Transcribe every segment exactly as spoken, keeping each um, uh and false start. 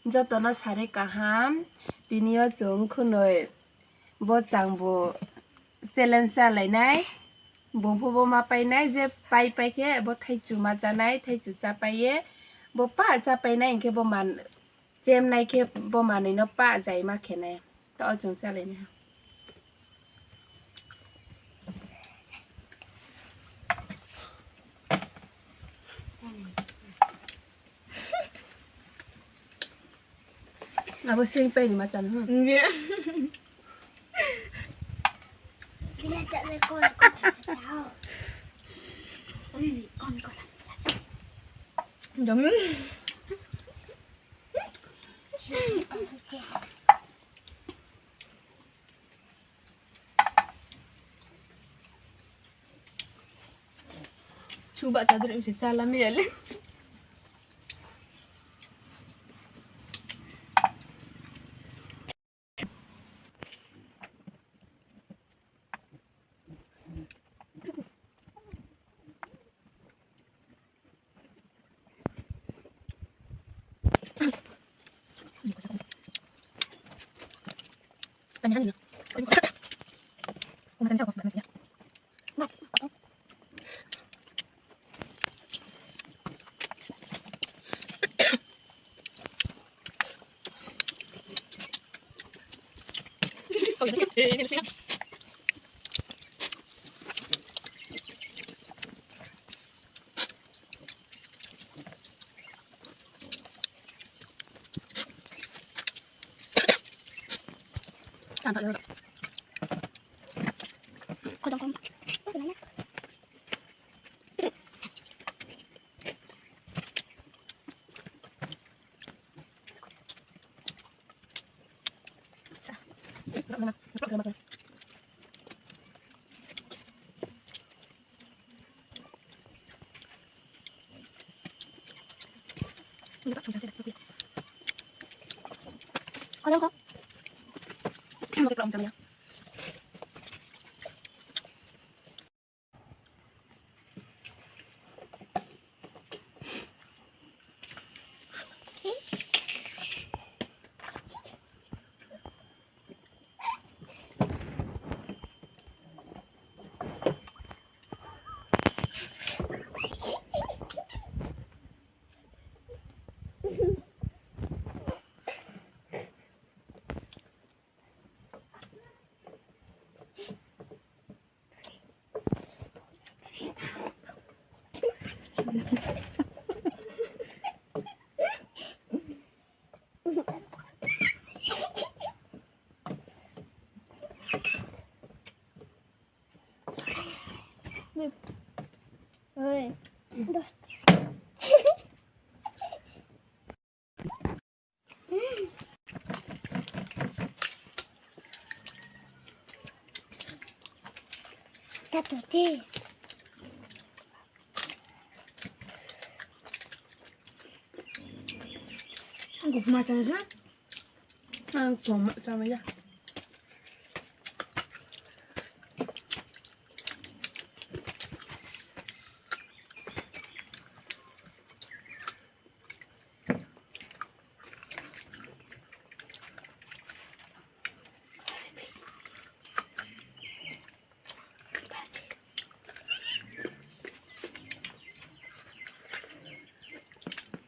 Joto no sari kaham, tini yo chung khunoi bo chang bu challenge chálai nai, bung pho bo ma pai nai, je pai pai khe bo thaichu ma chá nai, thaichu chá pai ye, bo pah chá pai nai hing khe bo man, chem nai khe bo manoi no pah zai ma khe nai. To chung chálai nai. Abo sing pai ni ma chá no, hmm. Dom. Chuba chador se chala mi ale. Tato ti. Ang koma sama ya.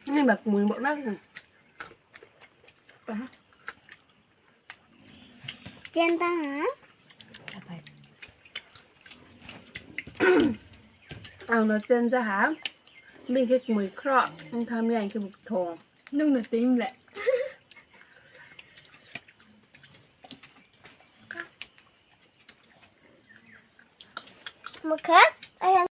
Ini bak mui bak nang. Chen tang ha? Ang no chen ja ha. Bini khe kmui khro, ong tham ya, ang khe buk thong. Nung no teim le. Mukha, ayang.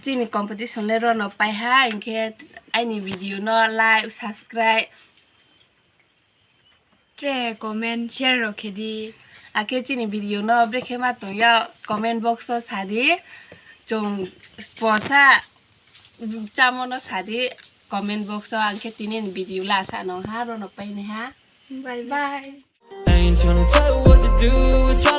Chini competition le ro no pai ha, hing khe aini video no like, subscribe, tre comment, share rao khe di. Akhe chini video no brekhe ma tong ya comment box wo sa di. Chung sposa chámo no sa di comment box wo, ang khe tini ni video la sa nang ha, ro no pai nai ha. Bye bye. I ain't tryna tell you what to do, try